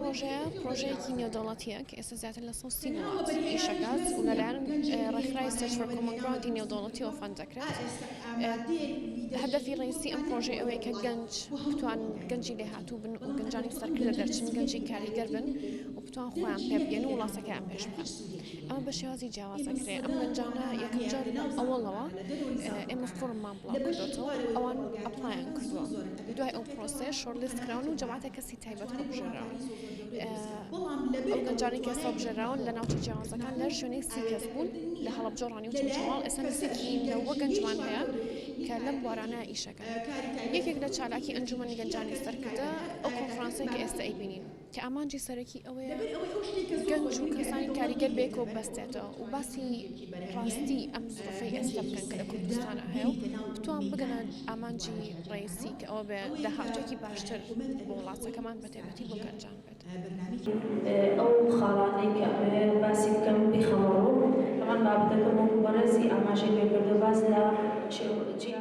پڕۆژەیە پڕۆژەیەکی نێودەوڵەتییە کە ئێستا زیاتر لە 130 وڵات ئیشەکات و لەلایەن ڕێکخراوی Search for Common Ground ی نێودەوڵەتیەوە fund دەکرێت. هەدەفی ڕئیسی ئەم پڕۆژەی ئەوەیە کە گەنج بتوان گەنجی لێهاتوو بن و گەنجانی سەرکردە دەرچن، گەنجی کاریگەر بن و بتوان خۆیان پێ بگەن و وڵاتەکەیان پێش بخەن. ئەمە بە شێوازی جیاواز ئەکرێ. ئەم گەنجانە یەکەم جار لە ئەوەڵەوە ئێمە فۆرممان بڵاو کردۆتەوە، ئەوان apply یان کردووە. دوای ئەو پرۆسەیە shortlist کراون و جەماعەتێک کەسی تایبەت هەڵبژێراون. ئەو گەنجانەی کە ئێستا هەڵبژێراون لە ناوچە جیاوازەکان لە هەر شوێنێک 30 کەس بوون لە هەڵەبجە ڕانی و چەمچەماڵ ئێستا نزیکی 90 گەنجمان هەیە کە لەم بوارانە ئیشەکەن. یەکێک لە چالاکی ئەنجومەنی گەنجانی سەرکردە ئەو کۆنفرانسەی کە ئێستا ئەیبینین. کە ئامانجی سەرەکی ئەوەیە گەنج و کەسانی کاریگەر بەیەکەوە ببەستێتەوە و باسی ڕاستی ئەم زروفەی ئێستا بکەن کە لە کوردستانا هەیە و بتوان بگەنە ئامانجی ڕئیسی کە ئەوە بێ داهاتوویەکی باشتر بۆ وڵاتەکەمان بە تایبەتی بۆ گەنجان بێت. ئەو خاڵانەی کە ئەمەوێ باسی بکەم بیخەمە ڕوو، تەبعەن بابەتەکەم وەکو بەڕێزی ئاماژەی پێکردووە باس لە جیاوازی.